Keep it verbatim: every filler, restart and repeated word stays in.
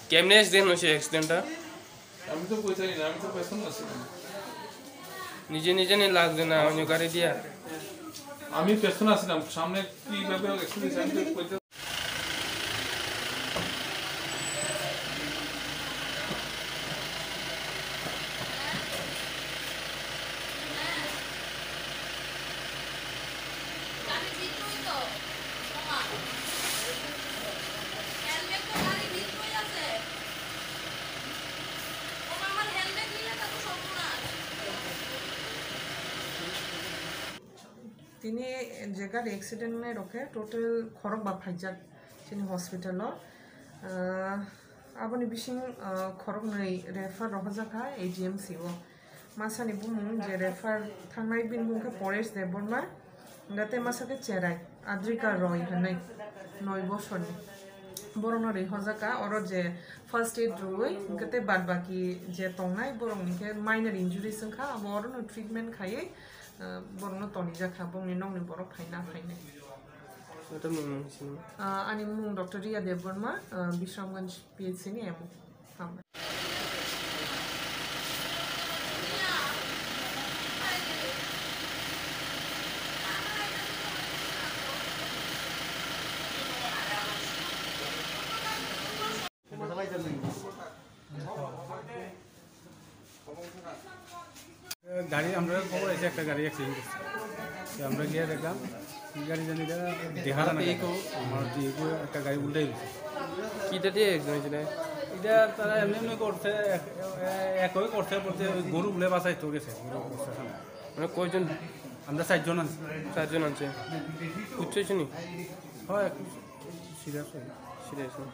কেমনে অ্যাক্সিডেন্ট হয়েছে? অ্যাক্সিডেন্টটা আমি তো কইতারি না, আমি তো পেছনে আছি। নিজে নিজে নি লাগছে না, অন্য গাড়ি দিয়া। আমি পেছনে আছিলাম, সামনে কিভাবে অ্যাক্সিডেন্ট হয়েছে আমি তো কইতে Tini je gari accident wngnai rok khe total khorok ba phaijak chini hospital o. Ah, aboni bising, ah, khoroknwi refer rohorjak kha A G M C o. Masani bumung je refer thangnai bini bumung khe Paresh Debbarma, hwnkhe tei masa khe cherai Adrika Roy hwnwi, noi bosorni. Borokno rihorjak kha oro je first aid rwui, hwnkhe tei bad baki je tongnai borokni khe minor injuries wngkha, abo orono treatment khaiwi, ah, borokno tonijak kha, bongni nokni borok phaina phainai. Notoni mung sini? Ah, ani mung Doctor Riya Debbarma, ah, Bishramganj P H C ni M O. Hambai. গাড়ি আমরা খবর আছে একটা গাড়ি অ্যাক্সিডেন্ট করছে। তো আমরা গিয়ে দেখলাম কি গাড়ি জানি এটা দেখা যায় না। এই কো- আমার যে এই কো একটা গাড়ি উল্টাই দিচ্ছে। কিটা দিয়ে অ্যাক্সিডেন্ট হয়েছে না? এটা তারা এমনি এমনি করছে, এক- এ- একই করছে বলতে ওই গরু বলে বাসায় তো গেছে, গরু করছে ওখানে। মানে কয়জন? আমরা চারজন আছি। চারজন আছে। বুঝছো শুনি? হয়, একটু সিরিয়াস হয়। সিরিয়াস না?